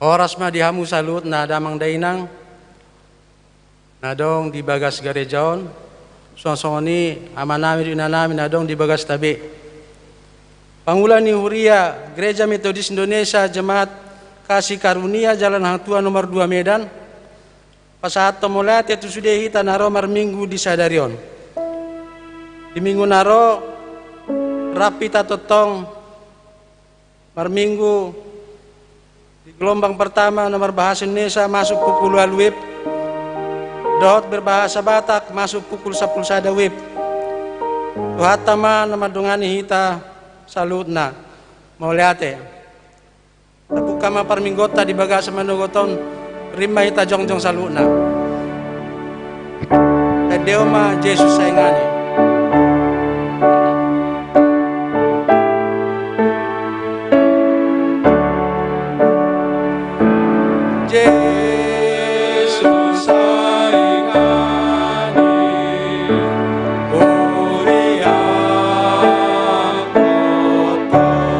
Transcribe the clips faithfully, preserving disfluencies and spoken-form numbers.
Horas ma di hamu saluhutna damang dainang na adong di bagas gareja on, suang songon i amanami dohot inanami na adong di bagasta be. Pangula ni huria Gereja Metodis Indonesia Jemaat Kasih Karunia Jalan Hang Tuah nomor dua Medan, pasahathon mauliate tu sude hita na ro marminggu di sadari on. Di minggu na ro, rap hita tongtong marminggu di gelombang pertama na marbahasa Indonesia masuk pukul ualu W I B, dohot berbahasa Batak masuk pukul sampulu sada W I B. Tuhanta ma na mandongani hita saluhutna. Mauliate. Tapungka ma parmingguonta di bagasan manogot on, rim ma hita jongjong saluhutna. Tandehon ma Jesus saingan i. Jesus saingan i, huria tongtong.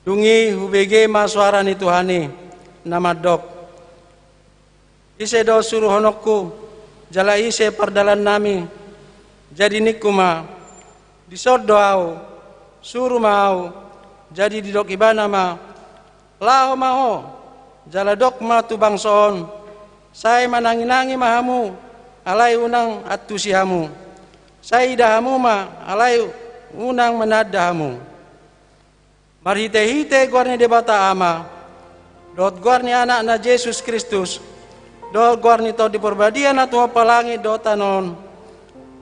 Dung i hubege ma soara ni Tuhan i na mandok: Ise do suruhononku, jala ise pardalannami? Jadi ningku ma: Dison do ahu, suru ma ahu. Jadi didok ibana ma: Laho ma ho, jala dok ma tu bangso on: Sai mananginangi ma hamu, alai unang antusi hamu. Sai ida hamu ma, alai unang mananda hamu. Marhitehite goar ni Debata Ama, dohot goar ni Anakna Jesus Kristus, dohot goar ni Tondi Parbadia na tumompa langit dohot tano on,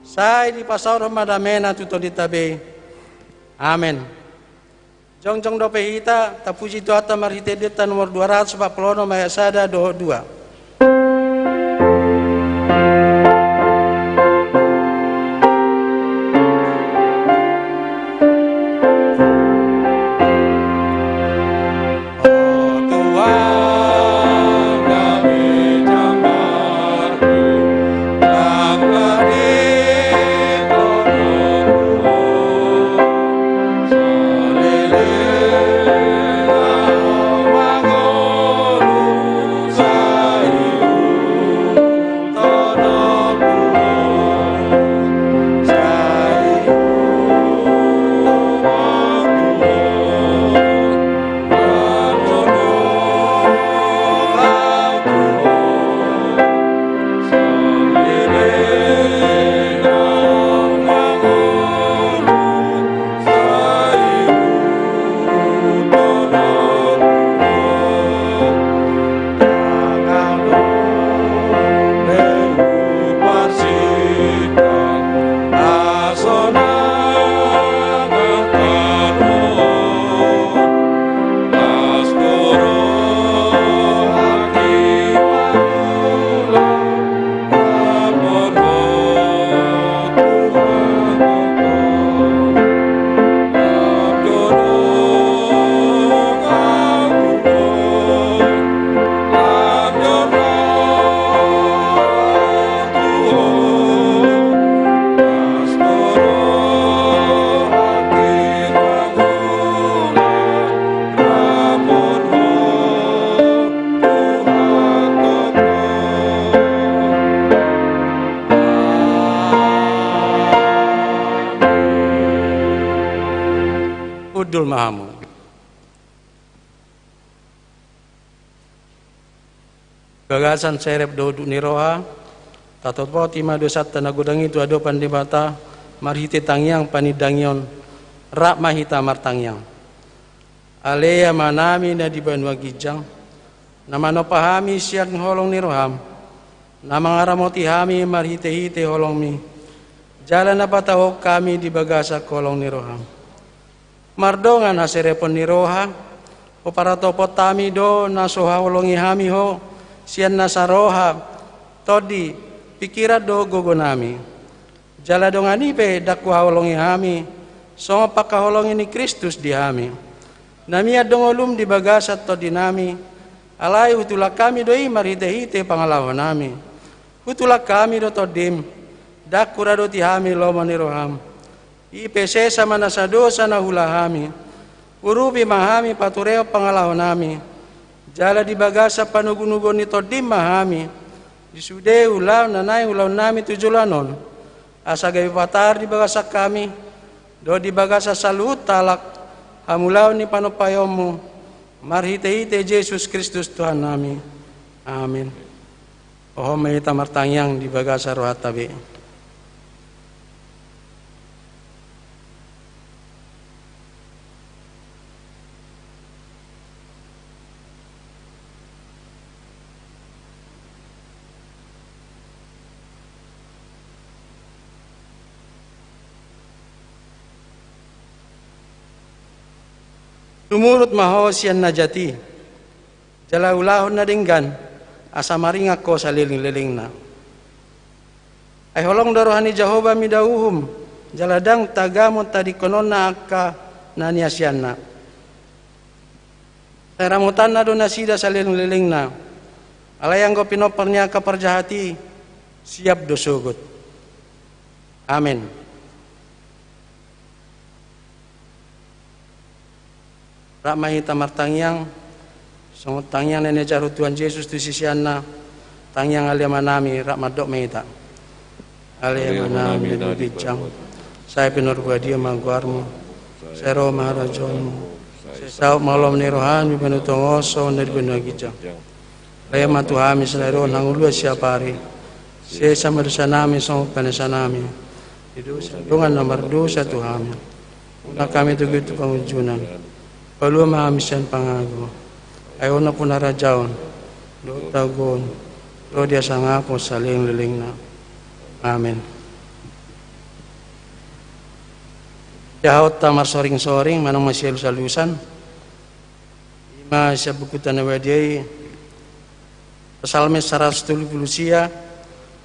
sai dipasaorhon ma damena tu tondinta be. Amen. Jongjong dope hita tapuji Tuhanta marhite didanta nomor dua ratus empat puluh enam ayat sada dohot dua. ma hamu. Bagasan serep dohot duk ni roha, tatopoti ma dosanta na godang i tu adopan Debata, marhite tangiang panindangion, rap ma hita martangiang. Ale Amanami na di banua ginjang, na manompa hami sian holong ni roham, na mangaramoti hami marhite-hite holongmi, jala na patahon hami di bagasan holong ni roham. Mardongan haserepon ni roha, huparatopot hami do na so haholongi hami ho, sian nasa roha, tondi, pingkiran dohot gogonami. Jala dongan i pe ndang huhaholongi hami, songon pangkaholongi ni Kristus di hami. Na mian do ngolum di bagasan tondinami, alai hutulak hami do i marhite-hite pangalahonami. Hutulak hami do tondim, ndang huradoti hami lomo ni roham. I pe sesa ma nasa dosa na huula hami. Urupi ma hami paturehon pangalahonami. Jala di bagasan panogunoguon ni tondim ma hami. Di sude ulaon na naeng ulaonnami tu joloan on. Asa gabe patar di bagasan hami. Dohot di bagasan saluhut halak. Hamulaon ni panompaonmu. Marhite-hite Jesus Kristus Tuhannami. Amin. Hohom ma hita martangiang di bagasan rohanta be. Sumurut ma ho sian na jat i. Jala ulahon na denggan, asa maringan ho saleleng-lelengna. Ai holong do roha ni Jahowa mida uhum, jala ndang tagamon tadingkononna angka na niasianna. Sai ramotanna do nasida saleleng-lelengna. Alai anggo pinompar ni angka parjahat i, siap do sogot. Amen. Rap ma hita martangiang, songon tangiang na niajarhon Tuhan Jesus tu siseanna, tangiang Ale Amanami, rap mandok ma hita. Ale Amanami na di banua ginjang, sai pinarbadia ma goarmu, sai ro ma harajaonmu, sai saut ma lomo ni roham di banua tonga on songon na di banua ginjang. Bahen ma tu hami sadari on hangoluan siapari. Sesa ma dosanami songon panesanami di dosa dongan na mardosa tu hami. Unang hami togihon tu pangunjunan. Palua ma hami sian pangago. Ai Ho do nampuna harajaon dohot hagogoon ro di hasangapon saleleng-lelengna. Amen. Jahaonta marsoring-soring manang masialus-alusan. Ima sian bukuta na badia i, Psalmen saratus tolu pulu sia,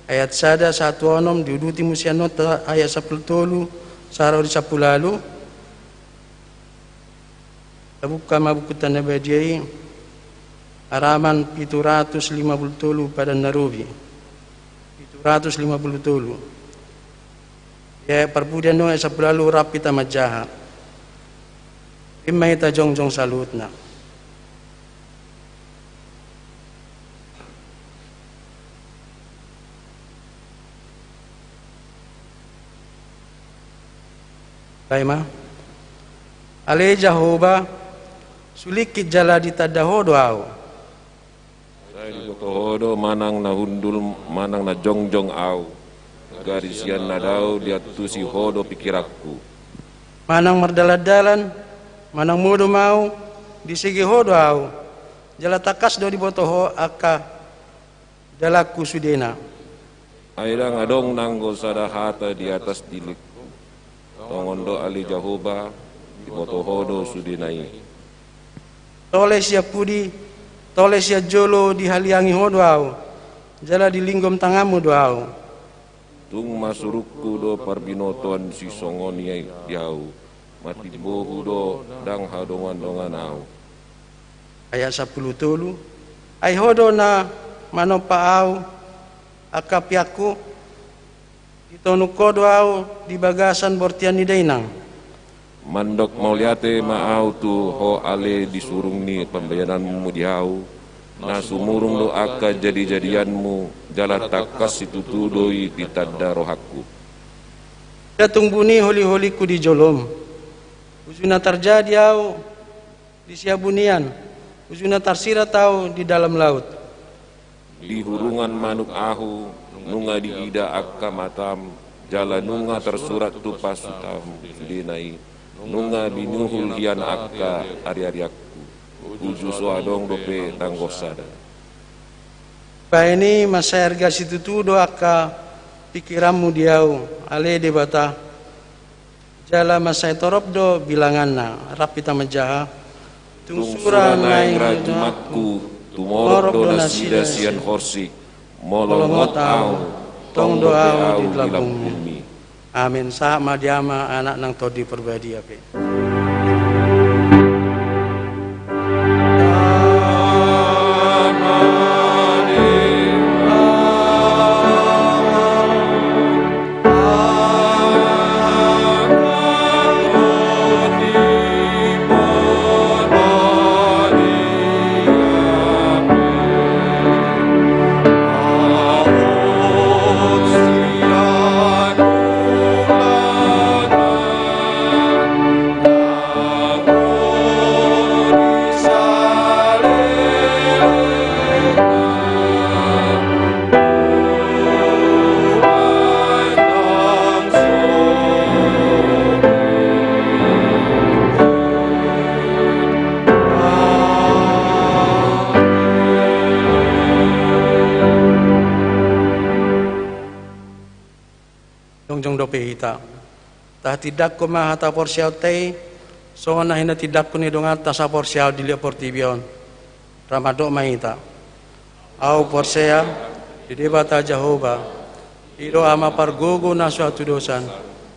ayat sada sahat tu onom, diuduti muse annon ayat sampulu tolu sahat ro di sampulu ualu. Tabuka ma bukuta na badia i, halaman pitu ratus lima pulu tolu, Padan na Robi. Pitu ratus lima pulu tolu. Ia parpudi annon ayat sampulu ualu rap hita manjaha. Ima hita jongjong saluhutna. Bahen ma. Ale Jahowa, sulingkit jala ditanda Ho do ahu. Sai diboto Ho do manang na hundul manang na jongjong ahu. Gari sian na dao diantusi Ho do pingkiranku. Manang mardalan-dalan manang modom ahu, disege Ho do ahu. Jala tangkas do diboto Ho angka dalanku sudena. Ai ndang adong nanggo sada hata di atas dilengku. Tongon do ale Jahowa, diboto Ho do sudena i. Tole sian pudi, tole sian jolo dihaliangi Ho do ahu, jala dilinggom tanganmu do ahu. Tung ma surungku do parbinotoan sisongon i di ahu, matimbohu do ndang hadongan-dongan ahu. Ayat sampulu tolu. Ai Ho do na manompa ahu, angka peakku, ditonuk Ho do ahu di bagasan bortian ni dainang. Mandok mauliate ma ahu tu Ho ale di surung ni pambahenanmu di ahu, na sumurung do angka jadi-jadianmu, jala tangkas situtu do i ditanda rohangku. Ndada tung buni holi-holingku di jolom. Uju na tarjadi ahu di sihabunian, uju na tarsirat ahu di dalam laut. Di hurungan manuk ahu, nunga diida angka matam, jala nunga tarsurat tu pasutam, dena i, nunga binuhul hian angka ariariangku. Uju so adong dope nanggo sada. Bahen i mansai arga situtu do angka pingkiranmu di ahu, ale Debata. Jala mansai torop do bilanganna, rap hita manjaha. Tung sura naeng rajumanku, tumorop do nasida sian horsik, molo ngot ahu, tong do ahu di lambungmi. Amen. Sahat ma di Ama, Anak nang Tondi Parbadia pe. Jongjong dope hita. Tahatindangkon ma hata porseaonta i, songon na hinatindangkon ni donganta saporseaon di liat portibi on. Ra mandok ma hita. Ahu porsea di Debata Jahowa, i do Ama pargogo na so hatudosan,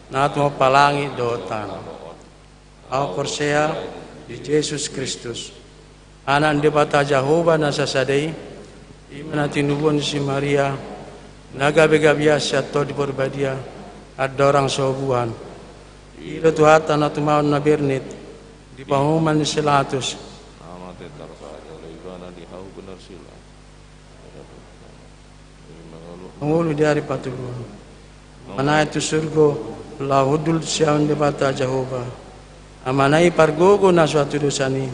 na tumompa langit dohot tano. Ahu porsea di Jesus Kristus, Anak ni Debata Jahowa na sasada i, i ma na tinubuan ni si Maria, na gabe gabean sian Tondi Parbadia, andorang so buan. I do Tuhanta na tumaon na bernit, di pahuman ni si Latus. Amate tarpaja olo ibana di hau benar sila. Mangolu di ari patoluhon. Manaek tu surgo, laho hundul sian Debata Jahowa. Amana i pargogo na so hatudosan i.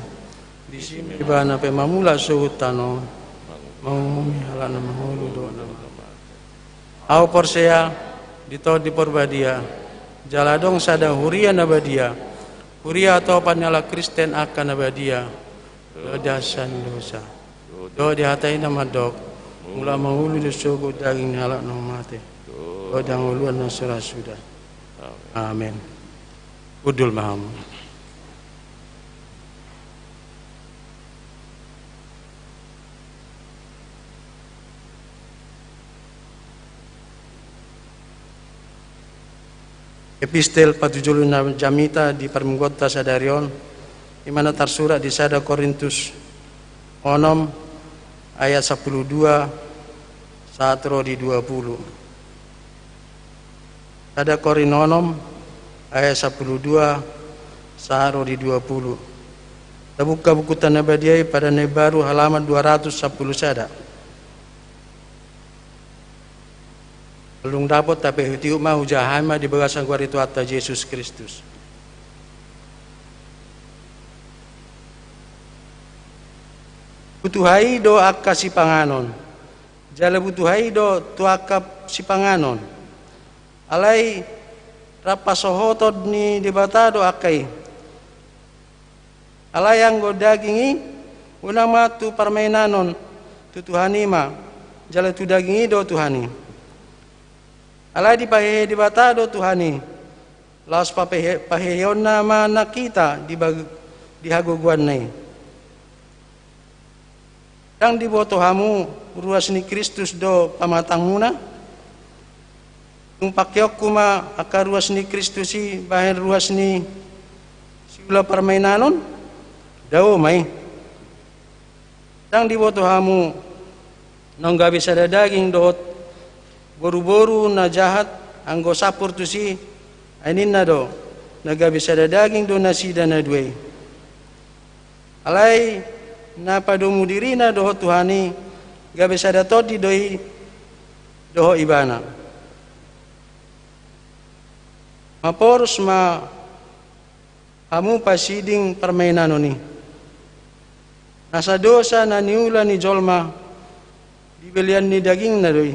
Disi ma ibana pe mamulak sogot tano. Mangumumi halak na mangolu dohot na mate. Ahu porsea di Tondi Parbadia. Jala adong sada huria na badia. Huria hatopan ni halak Kristen angka na badia. Dohot di hasesaan ni dosa. Dohot di hata i na mandok, mulak mangolu do sogot daging ni halak na mate. Dohot di hangoluan na so ra suda. Amen. Hundul ma hamu. Epistel patujolo na jamita di parmingguonta sadari on, i ma na tarsurat di sada Korintus onom ayat sampulu dua sahat ro di dua pulu. Sada Korin onom ayat sampulu dua sahat ro di dua pulu. Tabuka bukunta na badia i, Padan na Imbaru, halaman dua ratus sampulu sada. Dung dapot, tapaihutihut ma, hujaha hami ma di bagasan goar ni Tuhanta Jesus Kristus. Butuha i do angka sipanganon, jala butuha i do tu angka sipanganon. Alai rap hasohoton ni Debata do angka i. Alai anggo daging i, unang ma tu parmainanon, tu Tuhan i ma, jala tu daging i do Tuhan i. Alai dipahehe Debata do Tuhan i, laos papehe-, paheheonna ma nang hita di bag-, di hagogoanna i. Ndang diboto hamu ruas ni Kristus do pamatangmuna? Dung pangkeonku ma angka ruas ni Kristus i bahen ruas ni siula parmainanon? Dao ma i. Ndang diboto hamu naung gabe sada daging dohot boruboru na jahat, anggo sampur tusi? Ai ninna do, na gabe sada daging do nasida na dua i. Alai na padomu dirina dohot Tuhan i, gabe sada tondi do i dohot ibana. Maporus ma Hamu pasiding parmainanon i. Nasa dosa na niula ni jolma di belian ni dagingna do i.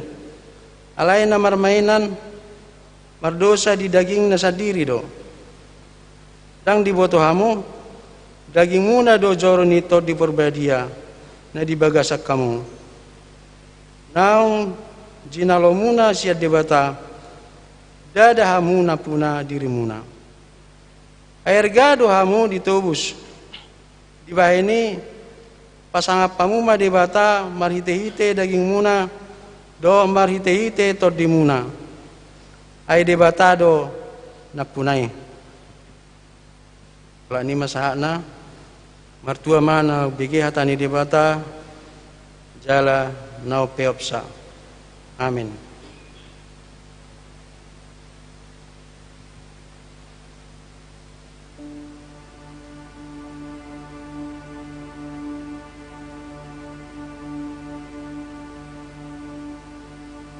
Alai na marmainan mardosa di dagingna sandiri do. Ndang diboto hamu, dagingmuna do joro ni Tondi Parbadia na di bagasan hamu. Naung jinalomuna sian Debata, ndada hamu nampuna dirimuna. Ai arga do hamu ditobus. Dibahen i, pasangap hamu ma Debata marhitehite dagingmuna dohot marhitehite tondimuna. Ai Debata do nampuna i. Alani i ma sahatna, martua ma na umbege hata ni Debata, jala na umpeopsa. Amin.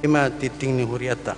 I ma tingting ni hurianta.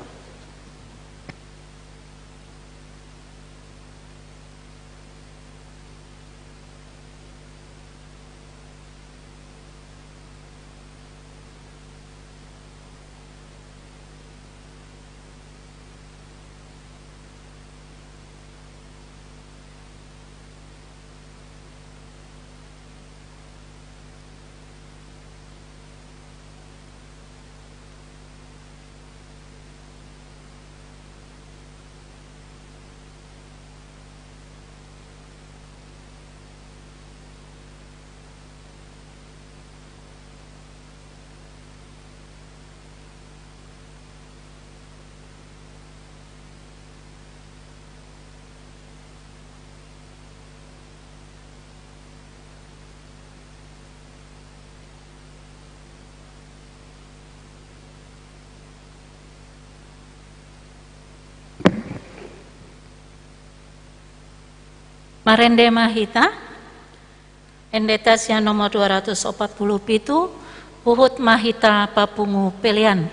Marende ma hita. Endenta sian nomor dua ratus opat puluh pitu, huhut ma hita papungu pelean.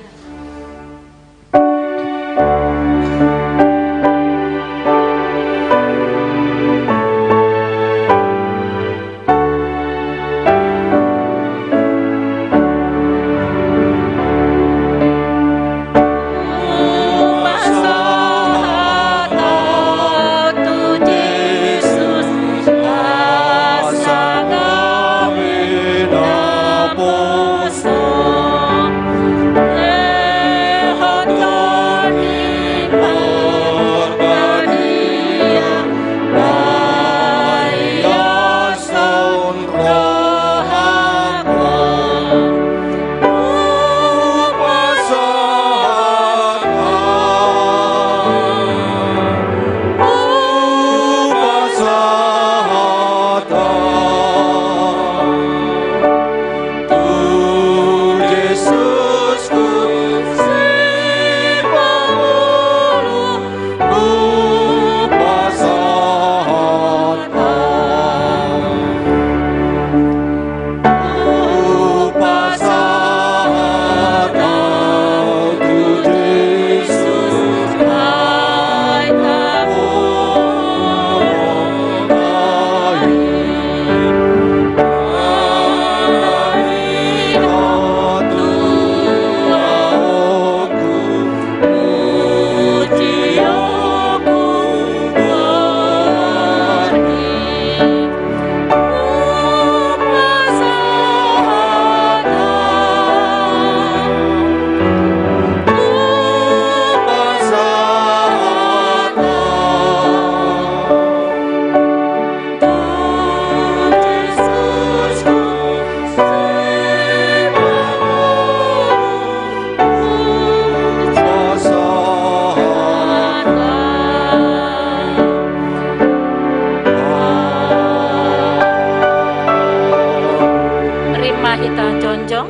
Rima hita jongjong.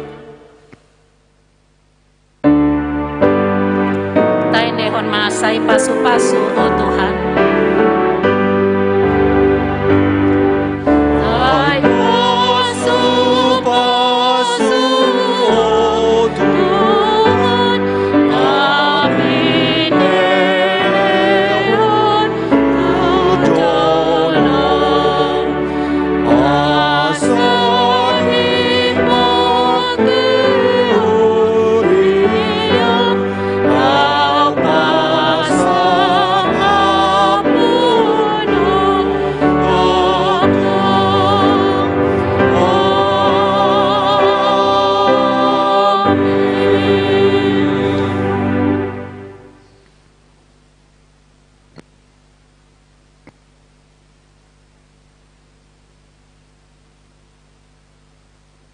Taendehon ma sai pasupasu, o Tuhan. Sai pasupasu, o Tuhan, na pinelehon tu jolo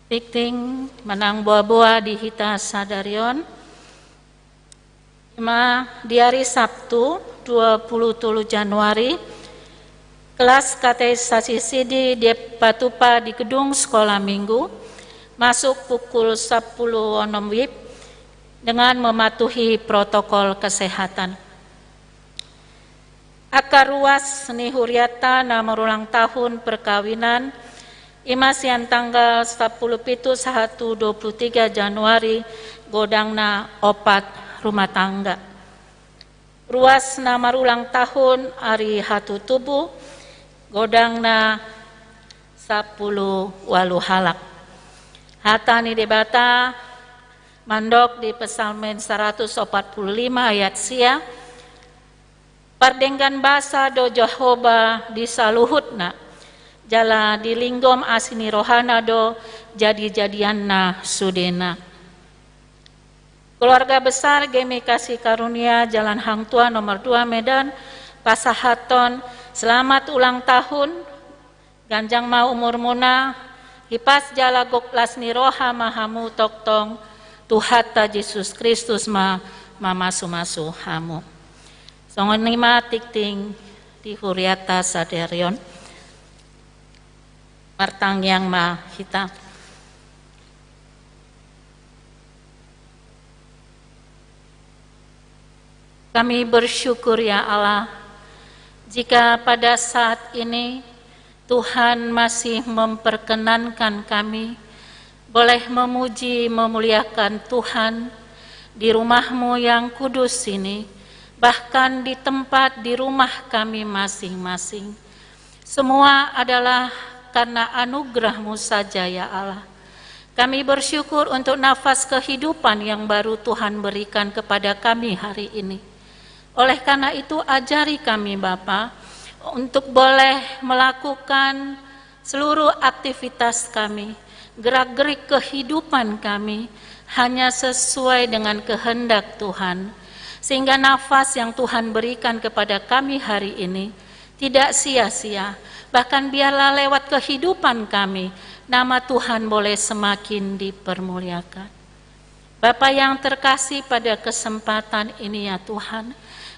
Tingting manang boa-boa di hita sadari on. Ima di ari Sabtu, dua puluh tolu Januari, kelas katekisasi sidi dipatupa di gedung Sekolah Minggu, masuk pukul sapuluh onom WIB dengan mematuhi protokol kesehatan. Angka ruas ni huriata na marulang tahun perkawinan, ima sian tanggal sapuluh pitu sahat tu dua puluh tiga Januari, godangna opat rumah tangga. Ruas na marulang tahun ari hatutubu, godangna sapuluh ualu halak. Hata ni Debata mandok di Psalmen saratus opat puluh lima ayat sia, pardenggan basa do Jahowa di saluhutna, jala di linggom asi ni rohana do jadi-jadianna sudena. Keluarga besar GMI Kasih Karunia Jalan Hang Tuah nomor dua Medan, pasahathon selamat ulang tahun, ganjang ma umurmuna, hipas jala gok las ni roha ma hamu tongtong, Tuhanta Jesus Kristus ma mamasu-masu hamu. Songon i ma tingting di huriata sadari on. Martangiang ma hita. Kami bersyukur ya Allah, jika pada saat ini Tuhan masih memperkenankan kami boleh memuji, memuliakan Tuhan di rumah-Mu yang kudus ini, bahkan di tempat di rumah kami masing-masing. Semua adalah karena anugerah-Mu saja, ya Allah. Kami bersyukur untuk nafas kehidupan yang baru Tuhan berikan kepada kami hari ini. Oleh karena itu, ajari kami, Bapa, untuk boleh melakukan seluruh aktivitas kami, gerak-gerik kehidupan kami, hanya sesuai dengan kehendak Tuhan. Sehingga nafas yang Tuhan berikan kepada kami hari ini tidak sia-sia. Bahkan biarlah lewat kehidupan kami, nama Tuhan boleh semakin dipermuliakan. Bapa yang terkasih, pada kesempatan ini ya Tuhan,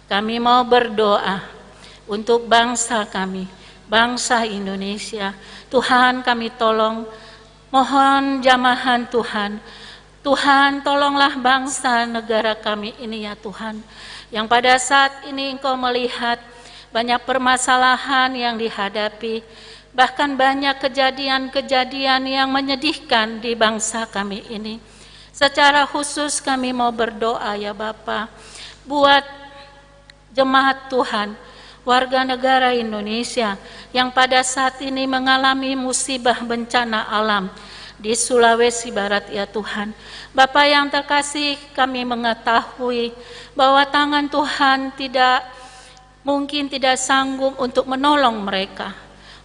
kami mau berdoa untuk bangsa kami, bangsa Indonesia. Tuhan, kami tolong, mohon jamahan Tuhan. Tuhan, tolonglah bangsa negara kami ini ya Tuhan, yang pada saat ini Engkau melihat banyak permasalahan yang dihadapi, bahkan banyak kejadian-kejadian yang menyedihkan di bangsa kami ini. Secara khusus kami mau berdoa ya Bapa, buat jemaat Tuhan, warga negara Indonesia yang pada saat ini mengalami musibah bencana alam di Sulawesi Barat ya Tuhan. Bapa yang terkasih, kami mengetahui bahwa tangan Tuhan tidak mungkin tidak sanggup untuk menolong mereka.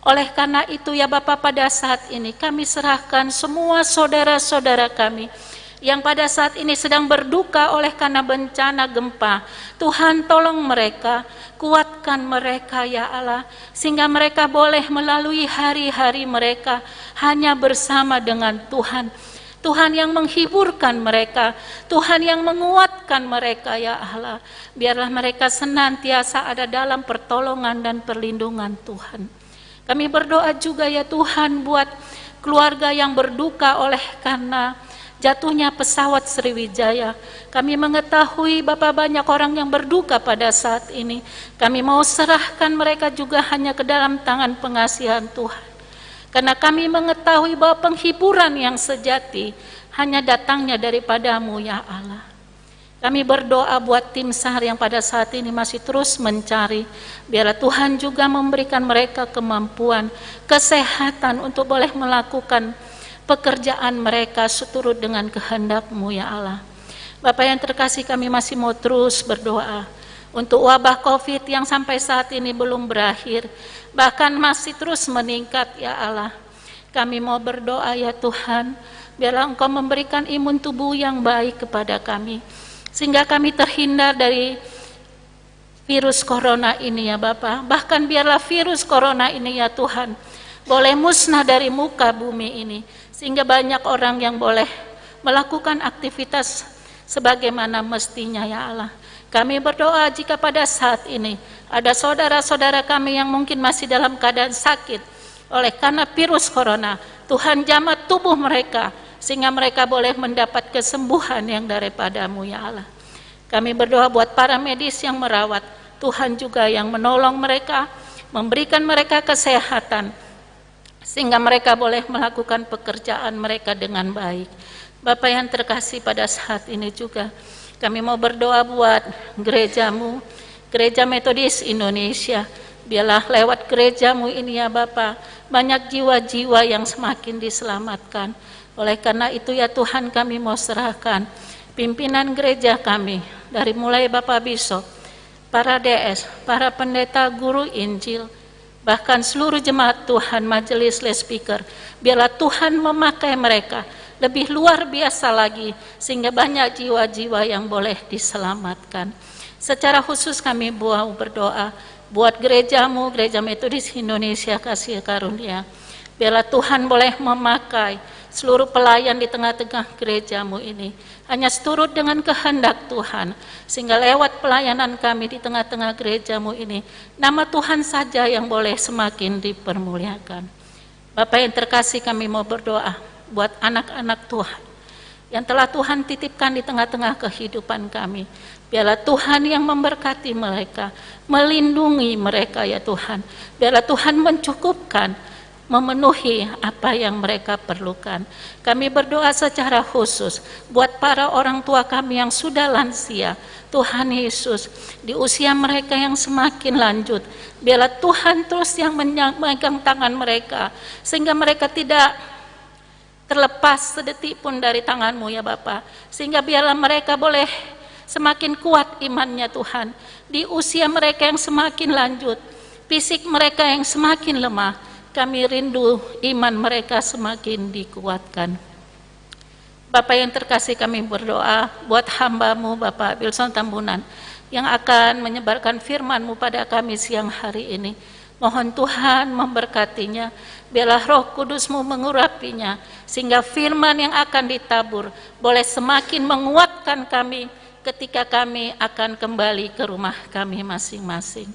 Oleh karena itu ya Bapa, pada saat ini kami serahkan semua saudara-saudara kami yang pada saat ini sedang berduka oleh karena bencana gempa. Tuhan, tolong mereka, kuatkan mereka ya Allah, sehingga mereka boleh melalui hari-hari mereka hanya bersama dengan Tuhan. Tuhan yang menghiburkan mereka, Tuhan yang menguatkan mereka ya Allah. Biarlah mereka senantiasa ada dalam pertolongan dan perlindungan Tuhan. Kami berdoa juga ya Tuhan buat keluarga yang berduka oleh karena jatuhnya pesawat Sriwijaya. Kami mengetahui Bapa, banyak orang yang berduka pada saat ini. Kami mau serahkan mereka juga hanya ke dalam tangan pengasihan Tuhan. Karena kami mengetahui bahwa penghiburan yang sejati hanya datangnya daripada-Mu ya Allah. Kami berdoa buat tim SAR yang pada saat ini masih terus mencari. Biarlah Tuhan juga memberikan mereka kemampuan, kesehatan untuk boleh melakukan pekerjaan mereka seturut dengan kehendak-Mu ya Allah. Bapa yang terkasih, kami masih mau terus berdoa untuk wabah covid yang sampai saat ini belum berakhir, bahkan masih terus meningkat ya Allah. Kami mau berdoa ya Tuhan, biarlah Engkau memberikan imun tubuh yang baik kepada kami, sehingga kami terhindar dari virus corona ini ya Bapa. Bahkan biarlah virus corona ini ya Tuhan, boleh musnah dari muka bumi ini. sehingga banyak orang yang boleh melakukan aktivitas sebagaimana mestinya, ya Allah. Kami berdoa jika pada saat ini ada saudara-saudara kami yang mungkin masih dalam keadaan sakit oleh karena virus corona, Tuhan jamah tubuh mereka, sehingga mereka boleh mendapat kesembuhan yang daripada-Mu, ya Allah. Kami berdoa buat para medis yang merawat, Tuhan juga yang menolong mereka, memberikan mereka kesehatan, sehingga mereka boleh melakukan pekerjaan mereka dengan baik. Bapa yang terkasih, pada saat ini juga kami mau berdoa buat gereja-Mu, Gereja Metodis Indonesia. Biarlah lewat gereja-Mu ini, ya Bapa, banyak jiwa-jiwa yang semakin diselamatkan. Oleh karena itu, ya Tuhan, kami mau serahkan pimpinan gereja kami, dari mulai Bapak Bisop, para D S, para pendeta, guru Injil, bahkan seluruh jemaat Tuhan, majelis loudspeaker. Biarlah Tuhan memakai mereka lebih luar biasa lagi, sehingga banyak jiwa-jiwa yang boleh diselamatkan. Secara khusus kami mau berdoa buat gereja-Mu, Gereja Metodis Indonesia Kasih Karunia. Biarlah Tuhan boleh memakai seluruh pelayan di tengah-tengah gereja-Mu ini. Hanya seturut dengan kehendak Tuhan, sehingga lewat pelayanan kami di tengah-tengah gereja-Mu ini, nama Tuhan saja yang boleh semakin dipermuliakan. Bapa yang terkasih, kami mau berdoa buat anak-anak Tuhan yang telah Tuhan titipkan di tengah-tengah kehidupan kami. Biarlah Tuhan yang memberkati mereka, melindungi mereka, ya Tuhan. Biarlah Tuhan mencukupkan, memenuhi apa yang mereka perlukan. Kami berdoa secara khusus buat para orang tua kami yang sudah lansia. Tuhan Yesus, di usia mereka yang semakin lanjut, biarlah Tuhan terus yang menya-, megang tangan mereka, sehingga mereka tidak terlepas sedetik pun dari tangan-Mu, ya Bapa. Sehingga biarlah mereka boleh semakin kuat imannya, Tuhan. Di usia mereka yang semakin lanjut, fisik mereka yang semakin lemah, kami rindu iman mereka semakin dikuatkan. Bapa yang terkasih, kami berdoa buat hamba-Mu, Bapak Wilson Tambunan, yang akan menyebarkan firman-Mu pada kami siang hari ini. Mohon Tuhan memberkatinya, biarlah Roh Kudus-Mu mengurapinya, sehingga firman yang akan ditabur boleh semakin menguatkan kami ketika kami akan kembali ke rumah kami masing-masing.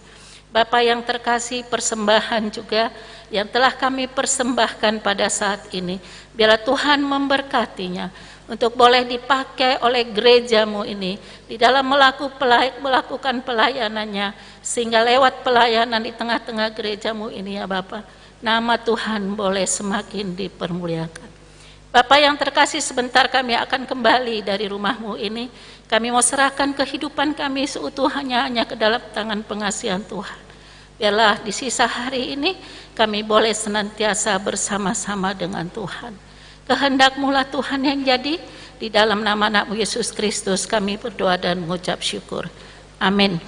Bapa yang terkasih, persembahan juga yang telah kami persembahkan pada saat ini, biarlah Tuhan memberkatinya untuk boleh dipakai oleh gereja-Mu ini di dalam melaku-, pelay-, melakukan pelayanannya, sehingga lewat pelayanan di tengah-tengah gereja-Mu ini, ya Bapa, nama Tuhan boleh semakin dipermuliakan. Bapa yang terkasih, sebentar kami akan kembali dari rumah-Mu ini. Kami mau serahkan kehidupan kami seutuhnya hanya ke dalam tangan pengasihan Tuhan. Biarlah di sisa hari ini kami boleh senantiasa bersama-sama dengan Tuhan. Kehendak-Mu lah, Tuhan, yang jadi. Di dalam nama Anak-Mu Yesus Kristus kami berdoa dan mengucap syukur. Amin.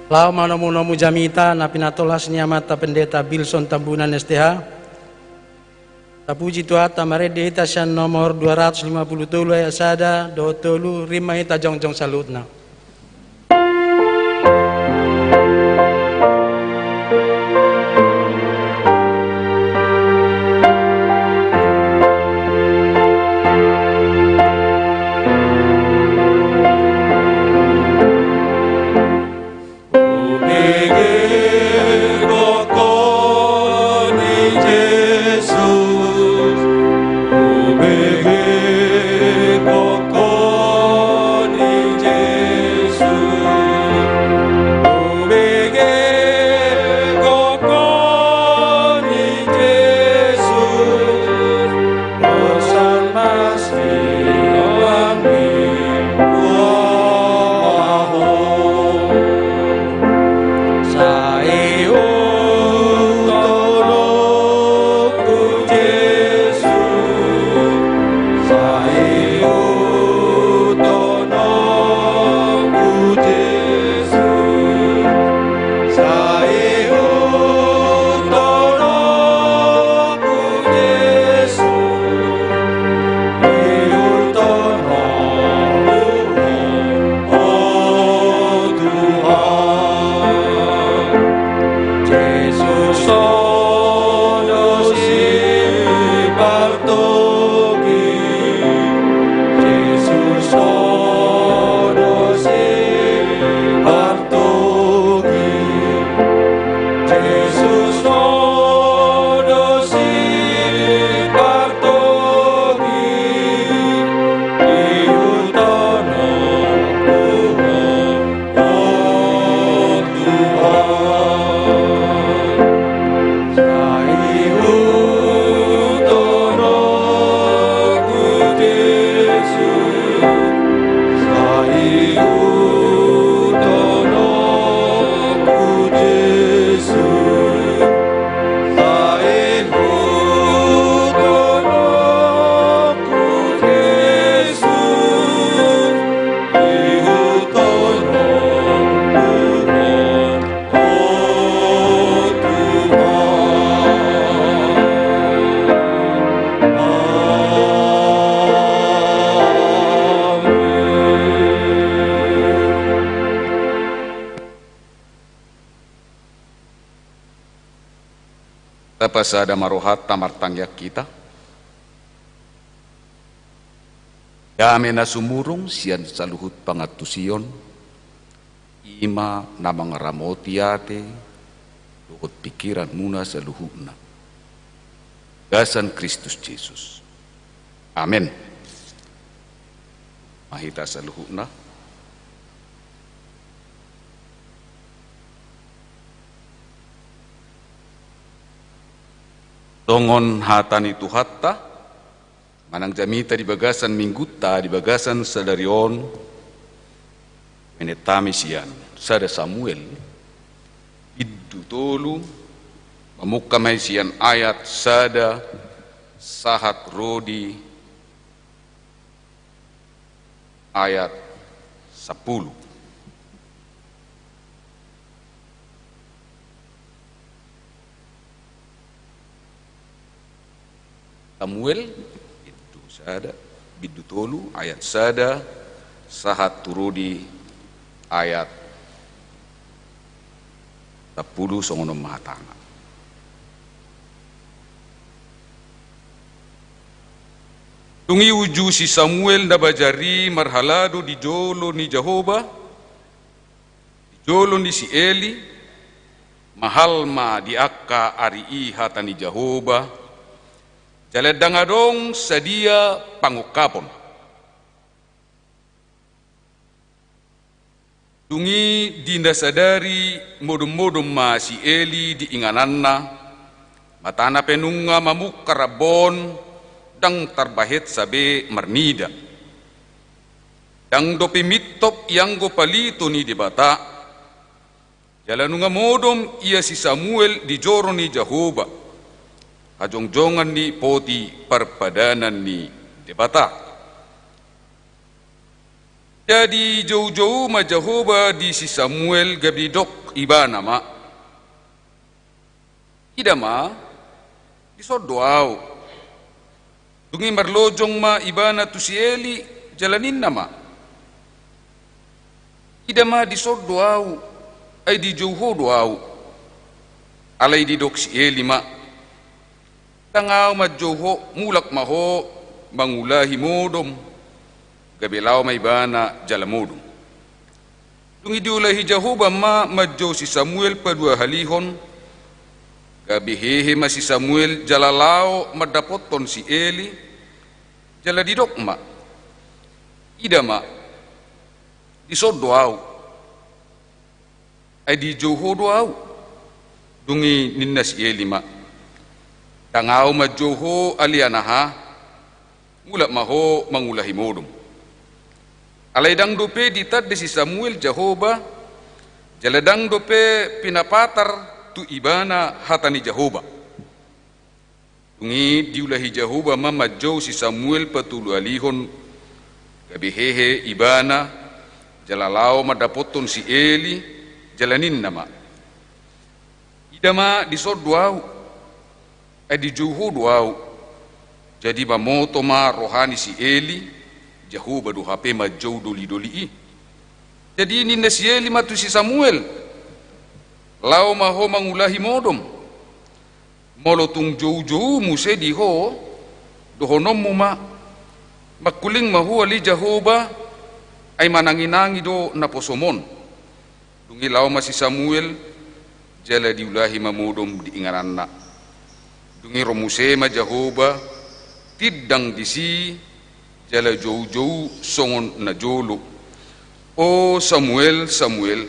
Laho manomunomu jamita na pinatolhas ni amanta Pendeta Bilson Tambunan S T H. Tapuji Tuhanta, marende hita sian nomor dua ratus lima puluh tolu ayat sada dohot tolu, rima hita jongjong saluhutna. Pasada ma rohanta, martangiang hita. Dame na sumurung sian saluhut pangantusion, i ma na mangaramoti ate dohot pingkiranmuna saluhutna. Di bagasan Kristus Jesus. Amen. Ma hita saluhutna. Songon hata ni Tuhanta, manang jamita di bagasan minggunta di bagasan sadari on, menet hami sian sada Samuel, bindu tolu, mamungka ma i sian ayat sada, sahat ro di ayat sampulu. Samuel, bindu sada, bindu tolu, ayat sada, sahat tu ro di ayat sampulu, songon on ma hatana. Dung i uju si Samuel na bajar i marhalado di jolo ni Jahowa, di jolo ni si Eli, mahal ma di angka ari i hata ni Jahowa, jala ndang adong sadia pangungkapon. Dung i di na sadari modom-modom ma si Eli di ingananna, matana pe nunga mamungka rambu on, ndang tarbahensa be marnida. Ndang dope mintop ianggo palito ni Debata, jala nunga modom ia si Samuel di joro ni Jahowa, hajongjongan ni poti parpadanan ni Debata. Jadi joujou ma Jahowa di si Samuel gabe didok ibana ma: Ida ma, dison do ahu. Dung i marlojong ma ibana tu si Eli, jala ninna ma: Ida ma, dison do ahu, ai dijou ho do ahu. Alai didok si Eli ma: Ndang ahu manjou ho, mulak ma ho mangulahi modom. Gabe laho ma ibana jala modom. Dung i diulahi Jahowa ma manjou si Samuel paduahalihon, gabe hehe ma si Samuel jala laho mandapothon si Eli, jala didok ma: Ida ma, dison do ahu, ai dijou ho do ahu. Dung i ninna si Eli ma: Ndang ahu manjou ho, ale anaha, mulak ma ho mangulahi modom. Alai ndang dope ditanda si Samuel Jahowa, jala ndang dope pinapatar tu ibana hata ni Jahowa. Dung i diulahi Jahowa ma manjou si Samuel patoluhalihon, gabe hehe ibana, jala laho mandapothon si Eli, jala ninna ma: Ida ma, dison do ahu, ai dijou ho do ahu. Jadi mamoto ma roha ni si Eli, Jahowa do hape manjou dolidoli i. Jadi ninna si Eli ma tu si Samuel: Laho ma ho mangulahi modom. Molo tung joujou muse di ho, dohononmu ma: Mangkuling ma ho ale Jahowa, ai mananginangi do naposom on. Dung i laho ma si Samuel, jala diulahi ma modom di ingananna. Dung i ro muse ma Jahowa, tindang disi, jala joujou songon na jolo: O Samuel, Samuel.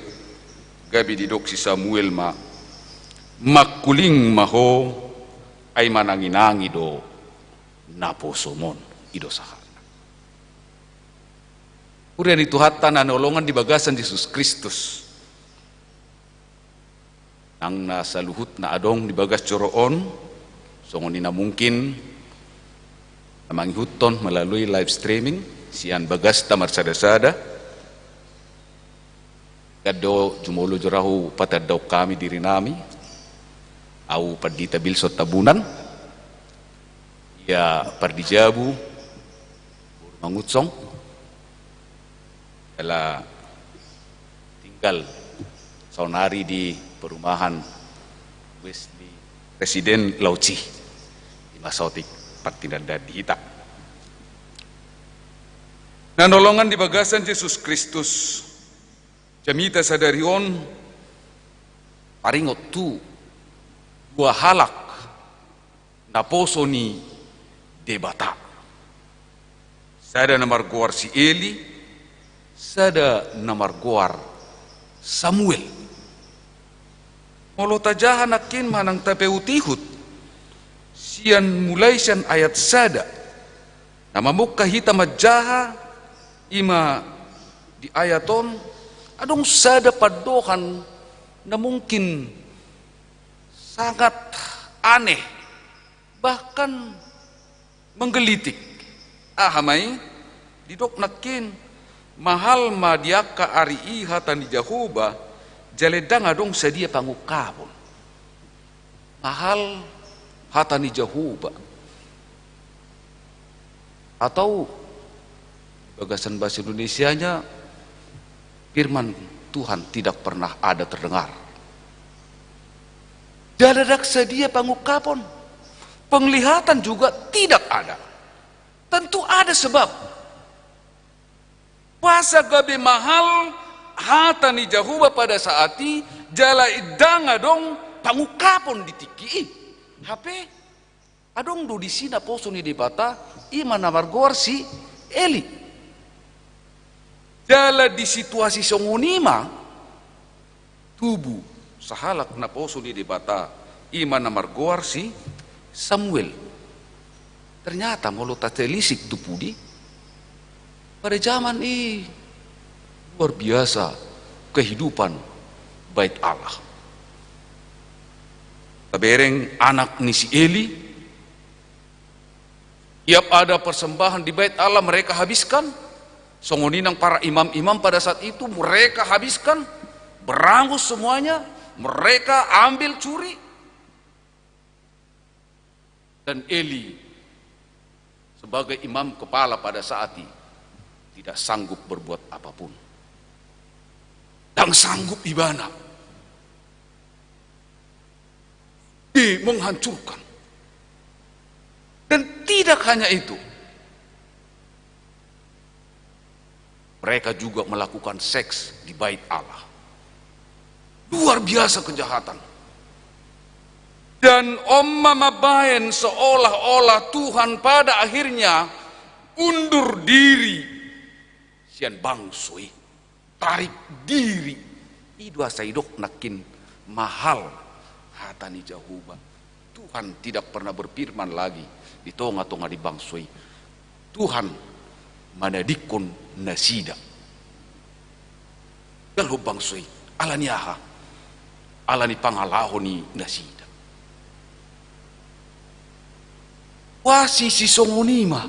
Gabe didok si Samuel ma: Mangkuling ma ho, ai mananginangi do naposom on. I do sahatna. Huria ni Tuhanta na hinaholongan di bagasan Jesus Kristus. Nang na saluhutna adong di bagas joro on, songon i na mungkin na mangihuthon melalui live streaming sian bagasta marsada-sada. Ingkon do jumolo jolo ahu patandahon hami dirinami. Ahu Pandita Bilson Tambunan, ia pardijabu boru Mangunsong, jala tinggal saonari di perumahan Wesley Presiden Lauci. Ima saotik partinandaan di hita. Na hinaholongan di bagasan Jesus Kristus, jamita sadari on taringot tu dua halak naposo ni Debata. Sada na margoar si Eli, sada na margoar Samuel. Molo tajaha nangkin manang tapaihutihut sian, mulai sian ayat sada, na mamungka hita manjaha, ima di ayat on, adong sada pandohan na mungkin sangat aneh, bahkan menggelitik. Aha ma i? Didok nangkin, mahal ma di angka ari i hata ni Jahowa, jala ndang adong sadia pangungkapon. Mahal hata ni Jahowa. Atau bagasan bahasa Indonesianya, firman Tuhan tidak pernah ada terdengar. Jala ndang sadia pangungkapon, penglihatan juga tidak ada. Tentu ada sebab. Boasa gabe mahal hata ni Jahowa pada saat i, jala ndang adong pangungkapon di tingki i. Hape adong do disi naposo ni Debata, ima na margoar si Eli. Jala di situasi songon i ma tubu sahalak naposo ni Debata, ima na margoar si Samuel. Ternyata molo tatelisik tu pudi, pada zaman i luar biasa kehidupan Bait Allah. Tabereng anak ni si Eli, tiap ada persembahan di Bait Allah mereka habiskan. Songon i nang para imam-imam pada saat itu, mereka habiskan, berangus semuanya, mereka ambil, curi. Dan Eli sebagai imam kepala pada saat i tidak sanggup berbuat apapun. Ndang sanggup ibana di menghancurkan. Dan tidak hanya itu, mereka juga melakukan seks di Bait Allah. Luar biasa kejahatan. Dan on ma mambaen seolah-olah Tuhan pada akhirnya undur diri sian bangso i. Tarik diri. I do asa didok nangkin mahal hata ni Jahowa. Tuhan tidak pernah berfirman lagi di tonga-tonga ni bangso i. Tuhan manadingkon nasida. Galhon bangso i. Ala ni aha? Ala ni pangalaho ni nasida. Boasa sisongon i ma.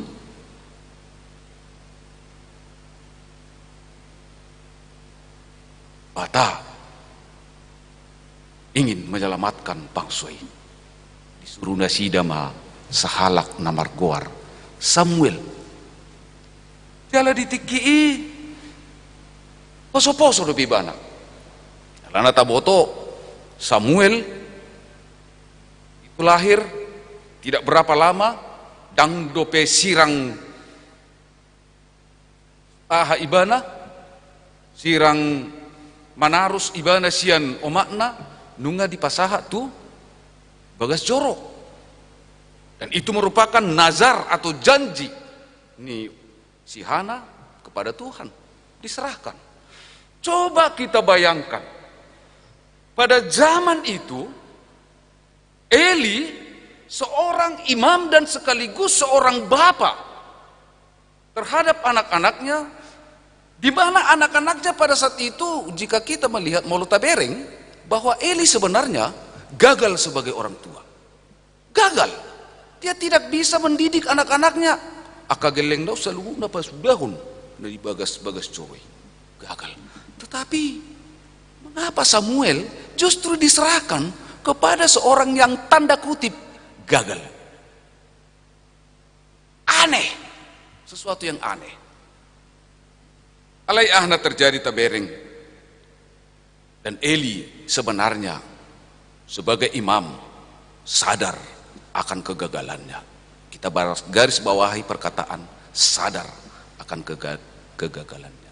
Debata ingin menyelamatkan bangso i. Disuru nasida ma sahalak na margoar Samuel. Jala di tingki i poso-poso dope ibana. Alana taboto Samuel itu lahir tidak berapa lama, ndang dope sirang aha ibana, sirang manarus ibana sian omakna, nunga dipasahat tu bagas joro. Dan itu merupakan nazar atau janji ni si Hana kepada Tuhan. Diserahkan. Coba kita bayangkan, pada zaman itu, Eli seorang imam dan sekaligus seorang bapa terhadap anak-anaknya, di mana anak-anaknya pada saat itu, jika kita melihat, molo tabereng, bahwa Eli sebenarnya gagal sebagai orang tua. Gagal. Dia tidak bisa mendidik anak-anaknya. Angka gellengna on saluhutna pasudahon na di bagas-bagas joro i. Gagal. Tetapi mengapa Samuel justru diserahkan kepada seorang yang tanda kutip gagal? Aneh. Sesuatu yang aneh. Alai aha na terjadi, tabereng? Dan Eli sebenarnya sebagai imam, sadar akan kegagalannya. Kita baras-, garis bawahi perkataan sadar akan kega-, kegagalannya.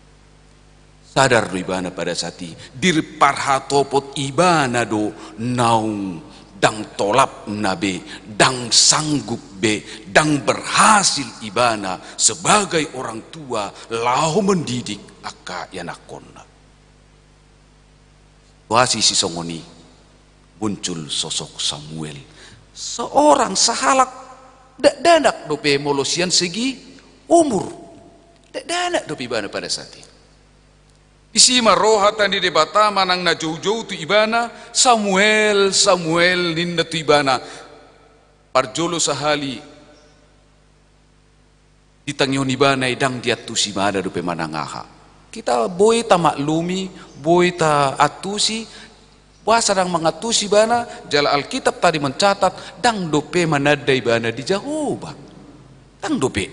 Sadar do ibana pada saat i, dirparhatopot ibana do naung ndang tolapna be, ndang sanggup be, ndang berhasil ibana sebagai orang tua laho mendidik angka ianakkonna. Situasi sisongon i muncul sosok Samuel. Seorang sahalak dakdanak dope molo sian segi umur. Dakdanak dope ibana pada saat i. Disi ma ro hata ni Debata manang na joujou tu ibana, "Samuel, Samuel," ninna tu ibana. Parjolo sahali ditangihon ibana i ndang diantusi ibana dope manang aha. Kita boi tamaklumi, boi taantusi, boasa ndang mangantusi ibana, jala Alkitab tadi mencatat, ndang dope mananda ibana di Jahowa. Ndang dope.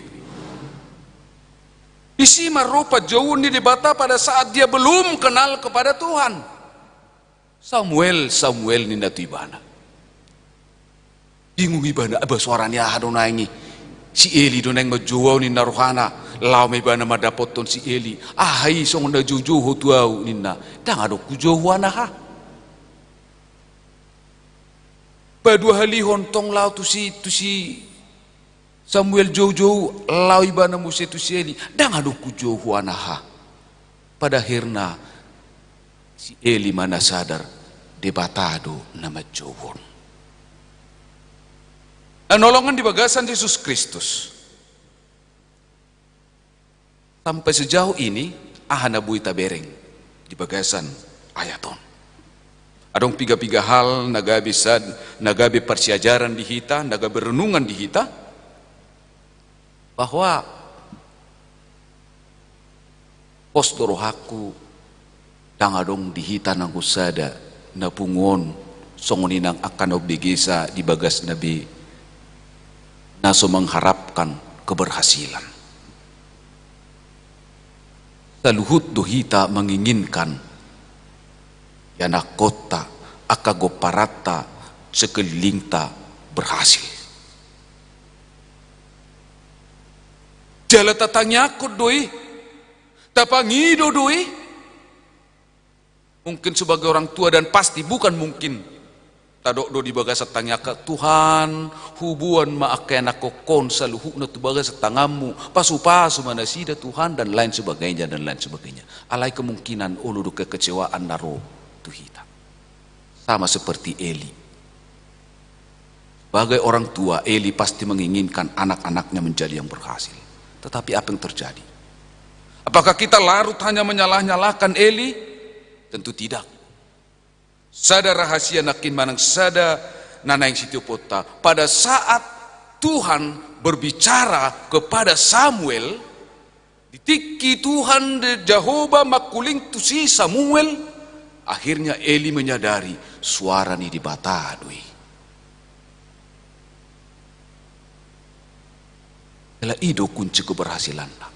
Disi ma ro panjouon ni Debata pada saat dia belum kenal kepada Tuhan. "Samuel, Samuel," ninna tu ibana. Bingung ibana, "Aba, soara ni aha do naeng i? Si Eli do naeng manjou au," ninna rohana. Laho ma ibana mandapothon si Eli. "Aha i songon na joujou ho tu au?" ninna. "Ndang adong hujou ho, anaha." Paduahalihon tong laho tu si, tu si Samuel joujou, laho ibana muse tu si Eli, "Ndang adong hujou ho, anaha." Pada akhirna si Eli ma na sadar, Debata do na manjouhon. Na hinaholongan di bagasan Jesus Kristus. Sampai sejauh ini, aha na boi tabereng di bagasan ayat on? Adong piga-piga hal na gabe sad-, na gabe parsiajaran di hita, na gabe renungan di hita, bahwa pos do rohangku, ndang adong di hita nanggo sada na pungu on, songon i nang angka na umbegesa di bagasna be, na so mengharapkan keberhasilan. Saluhut do hita menginginkan ianakkonta, angka gomparanta, sekelilingta berhasil. Jala tatangiangkon do i, tapangido do i. Mungkin sebagai orang tua, dan pasti bukan mungkin, tadok do di bagasan tangiangta, "Tuhan, huboan ma angka ianakkon saluhutna tu bagasan tanganmu, pasu-pasu ma nasida, Tuhan," dan lain sebagainya, dan lain sebagainya. Alai kemungkinan olo do kekecewaan na ro tu hita. Sama seperti Eli. Sebagai orang tua, Eli pasti menginginkan anak-anaknya menjadi yang berhasil. Tetapi apa yang terjadi? Apakah kita larut hanya menyalah-nyalahkan Eli? Tentu tidak. Sada rahasia nangkin manang sada na naeng sitiopkonta, pada saat Tuhan berbicara kepada Samuel, di tingki Tuhan, Jahowa mangkuling tu si Samuel, akhirnya Eli menyadari suara ni Debata do i. Jala i do kunci keberhasilanna.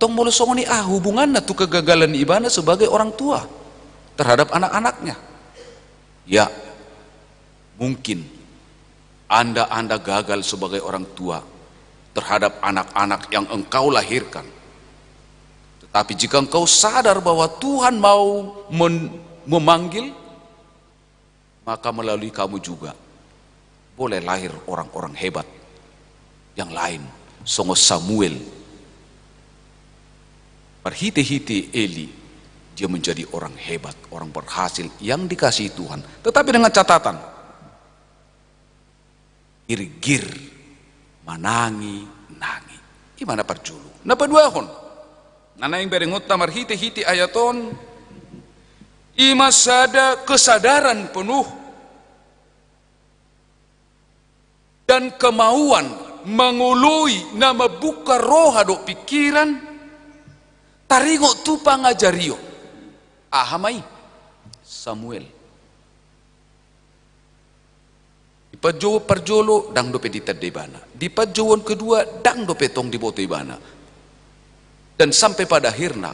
Tong molo songon i, aha hubunganna tu kegagalan ni ibana sebagai orang tua terhadap anak-anaknya? Ya, mungkin Anda, Anda gagal sebagai orang tua terhadap anak-anak yang engkau lahirkan. Tetapi jika engkau sadar bahwa Tuhan mau men-, memanggil, maka melalui kamu juga boleh lahir orang-orang hebat yang lain, songon Samuel. Marhite-hite Eli, dia menjadi orang hebat, orang berhasil yang dikasihi Tuhan. Tetapi dengan catatan, girgir manangi-nangi. I ma na parjolo. Na paduahon, na naeng berengonta marhite-hite ayat on, i ma sada kesadaran penuh dan kemauan mangoloi na mambuka roha dohot pingkiran, taringot tu pangajarion. Aha ma i? Samuel. Di panjouon parjolo, ndang dope ditanda ibana. Di panjouon kedua, ndang dope tong diboto ibana. Dan sampai pada akhirna,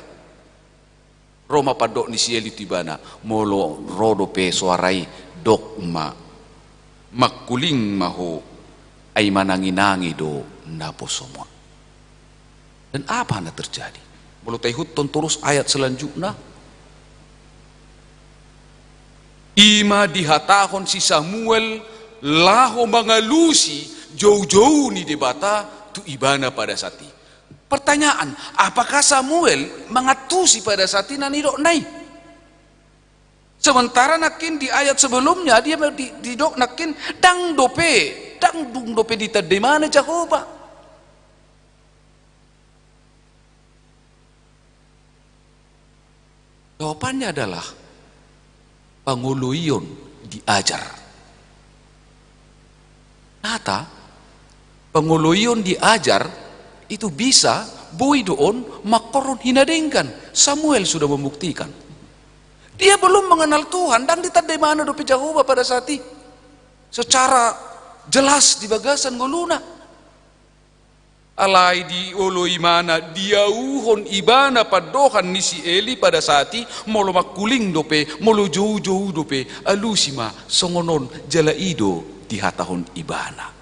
ro ma pandok ni si Eli tu ibana, molo ro dope soara i, dok ma Mangkuling ma ho, ai manangi-nangi do naposom on. Dan apa na terjadi? Molo taihuthon torus ayat selanjutna, i ma dihatahon si Samuel laho mangalusi joujou ni Debata tu ibana pada saat i. Pertanyaan, apakah Samuel mangantusi pada saat i na nidokna i? Sementara nangkin di ayat sebelumnya dia di, didok nangkin, ndang dope, ndang dung dope ditanda ibana Jahowa. Jawabannya adalah pangoloion diajar. Nata, pangoloion diajar itu bisa, boi do on mangkorhon hinadenggan. Samuel sudah membuktikan. Dia belum mengenal Tuhan, ndang ditanda ibana dope Jahowa pada saat i. Secara jelas di bagasan ngoluna. Alai dioloi ibana, diauhon ibana pandohan ni si Eli pada saat i, molo mangkuling dope, molo joujou dope, alusi ma songon on, jala i do dihatahon ibana.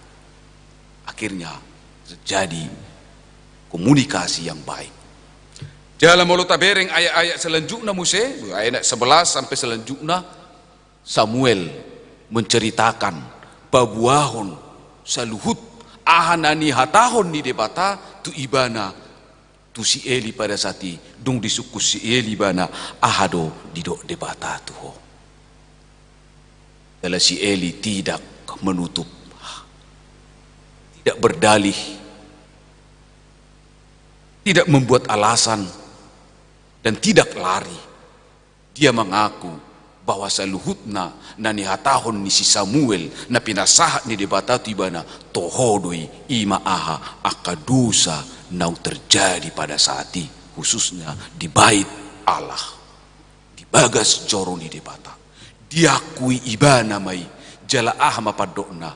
Akhirnya terjadi komunikasi yang baik. Jala molo tabereng ayat-ayat selanjutna muse, ayat sebelas sampai selanjutna, Samuel menceritakan, paboahon saluhut aha na nihatahon ni Debata tu ibana, tu si Eli pada saat i, dung disungkun si Eli ibana, aha do didok Debata tu ho. Jala si Eli tidak menutup, tidak berdalih, tidak membuat alasan, dan tidak lari. Dia mengaku bahwa saluhutna na nihatahon ni si Samuel, na pinasahat ni Debata tu ibana, toho do i, i ma aha, angka dosa naung terjadi pada saat i, khususnya di Bait Allah, di bagas joro ni Debata. Diakui ibana ma i, jala aha ma pandokna,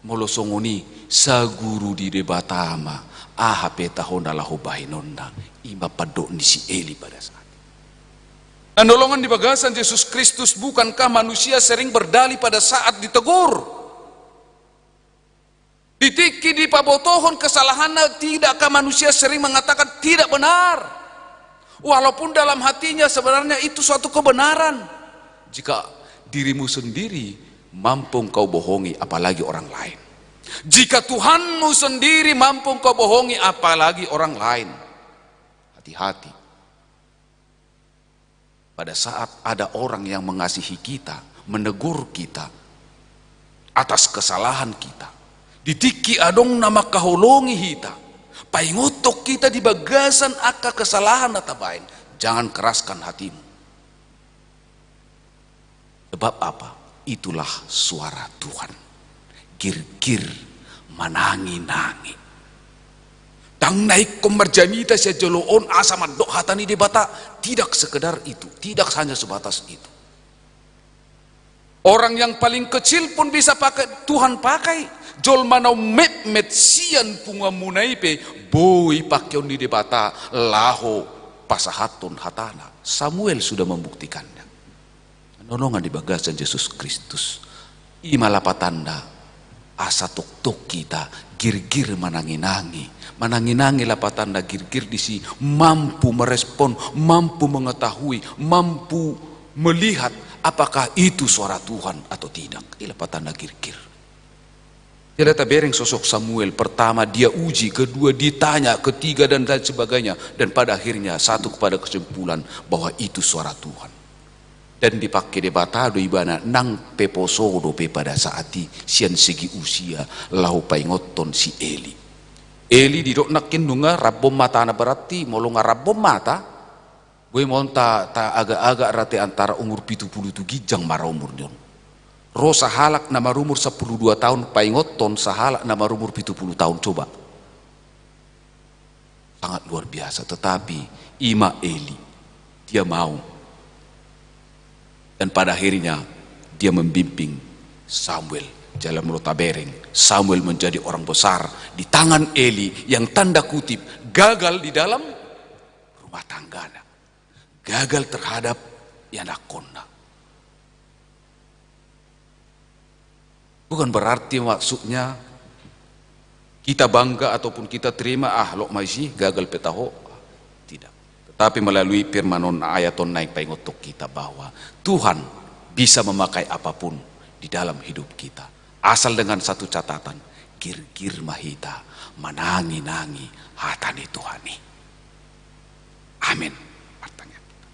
molo songon i, saguru di Debata ma, aha pe tahe na laho bahenonna, i ma pandok ni si Eli pada saat i. Na hinaholongan di bagasan Jesus Kristus, bukankah manusia sering berdalih pada saat ditegur? Di tingki dipabotohon kesalahanna, tidakkah manusia sering mengatakan tidak benar? Walaupun dalam hatinya sebenarnya itu suatu kebenaran. Jika dirimu sendiri mampu engkau bohongi, apalagi orang lain. Jika Tuhanmu sendiri mampu engkau bohongi, apalagi orang lain. Hati-hati. Pada saat ada orang yang mengasihi kita, menegur kita atas kesalahan kita, di tingki adong na mangkaholongi hita, paingothon hita di bagasan angka kesalahan na tabaen, jangan keraskan hatimu. Sebab apa? Itulah suara Tuhan. Girgir manangi-nangi. Ndang na ingkon marjamita sian jolo on asa mandok hata ni Debata. Tidak sekedar itu, tidak hanya sebatas itu. Orang yang paling kecil pun bisa pakai, Tuhan pakai. Jolma naung metmet sian punguanmuna i pe boi pakeon ni Debata laho pasahathon hatana. Samuel sudah membuktikannya. Na hinaholongan di bagasan Jesus Kristus. I ma lapatanda, asa tongtong hita girgir manangi-nangi. Manangi-nangi lapatanda girgir disi, mampu merespon, mampu mengetahui, mampu melihat apakah itu suara Tuhan atau tidak. I lapatanda girgir. Jala tabereng sosok Samuel, pertama dia uji, kedua ditanya, ketiga dan lain sebagainya, dan pada akhirnya satu kepada kesimpulan bahwa itu suara Tuhan. Dan dipake Debata do ibana, nang pe poso dope pada saat i sian segi usia laho paingothon si Eli. Eli didok nangkin nunga rambon matana, berarti molo nga rambon mata, boi ma on ta, taagak-agak rate antara umur pitu pulu tu ginjang ma ra umur ni on. Ro sahalak na marumur sampulu dua taon paingothon sahalak na marumur pitu pulu taon, coba. Sangat luar biasa, tetapi i ma Eli, dia mau. Dan pada akhirnya dia membimbing Samuel. Jala molo tabereng, Samuel menjadi orang besar di tangan Eli yang tanda kutip gagal di dalam rumah tanggana. Gagal terhadap ianakhonna. Bukan berarti maksudnya kita bangga ataupun kita terima, ah, lok ma isi, gagal pe taho. Tidak. Tetapi melalui firman on, ayat on naeng paingothon kita bahwa Tuhan bisa memakai apapun di dalam hidup kita. Asal dengan satu catatan, girgir ma hita manangi-nangi hata ni Tuhan i. Amin. Martangiang hita.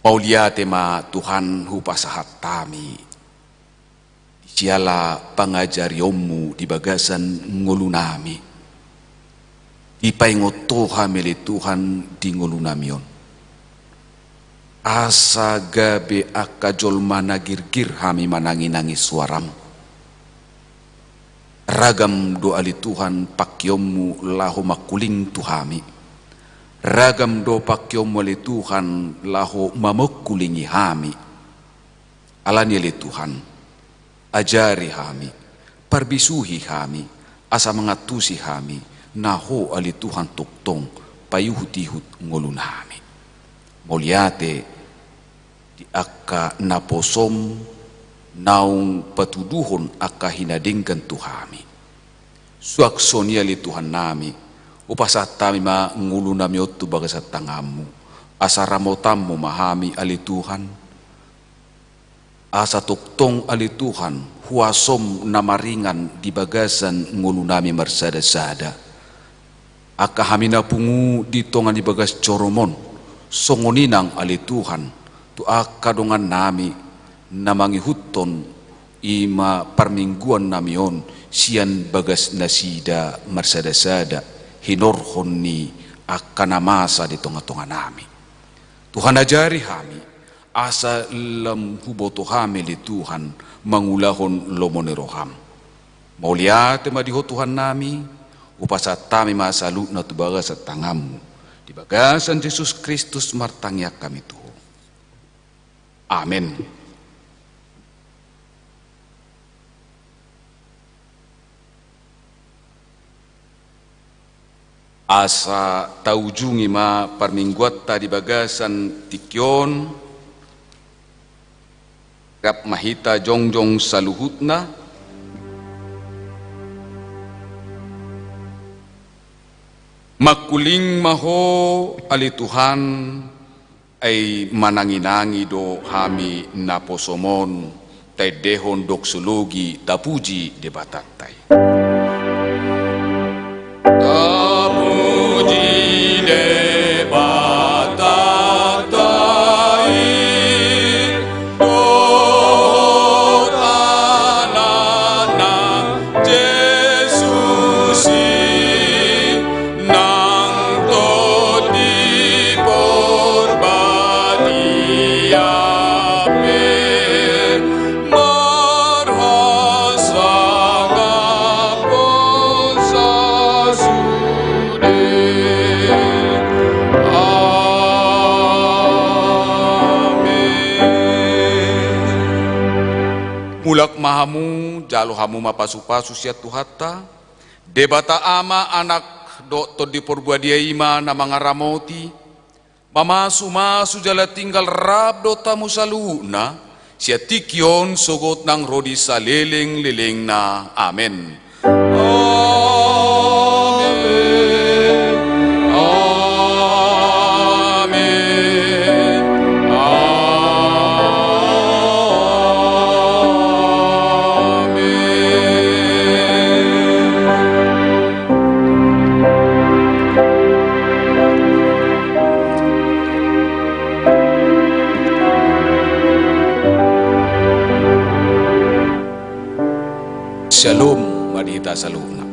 Mauliate ma Tuhan hupasahat hami di siala pangajarionmu di bagasan ngolunami. Dipaingot Ho hami ale Tuhan di ngolunami on. Asa gabe angka jolma na girgir hami manangi-nangi suaram. Ragam do ale Tuhan pangkeonmu laho mangkuling tu hami. Ragam do pangkeonmu ale Tuhan laho mamangkulingi hami. Alani ale Tuhan, ajari hami, parbisuhi hami, asa mangantusi hami, na Ho ale Tuhan tongtong paihut-ihut ngolunami. Mauliate di angka naposom naung patuduhon angka hinadenggan tu hami. Suang songon i ale Tuhannami, hupasahat hami ma ngolunami on tu bagasan tanganmu, asa ramotanmu ma hami ale Tuhan. Asa tongtong ale Tuhan, huasom na maringan di bagasan ngolunami marsada-sada. Angka hami na pungu di tonga ni bagas jorom on, songon i nang ale Tuhan, tu angka dongannami na mangihuthon i ma parmingguannami on sian bagas nasida marsada-sada, hinorhon ni angka na masa di tonga-tonganami. Tuhan, ajari hami, asa lam huboto hami ale Tuhan mangulahon lomo ni roham. Mauliate ma di Ho Tuhannami, hupasahat hami ma saluhutna tu bagasan tanganmu. Di bagasan Jesus Kristus martangiang hami tu Ho. Amen. Asa taujungi ma parmingguanta di bagasan tingki on, rap ma hita jongjong saluhutna. Mangkuling ma Ho ale Tuhan, ai manangi-nangi do hami naposom on, taendehon doksologi tapuji Debatanta i. Tapuji Debatanta i, dohot Anakna Jesus i, nang Tondi Porbadia pe, marhasangapon sasude. Amen. Mulak ma hamu, jalo hamu ma pasu-pasu sian Tuhanta. Debata Ama, Anak, dohot Tondi Porbadia i ma na mangaramoti, mamasu-masu jala tinggal rap dohot hamu saluhutna, sian tingki on sogot nang ro di saleleng-lelengna. Amen. Amen. Amen. Amen. Syalom ma di hita saluhutna.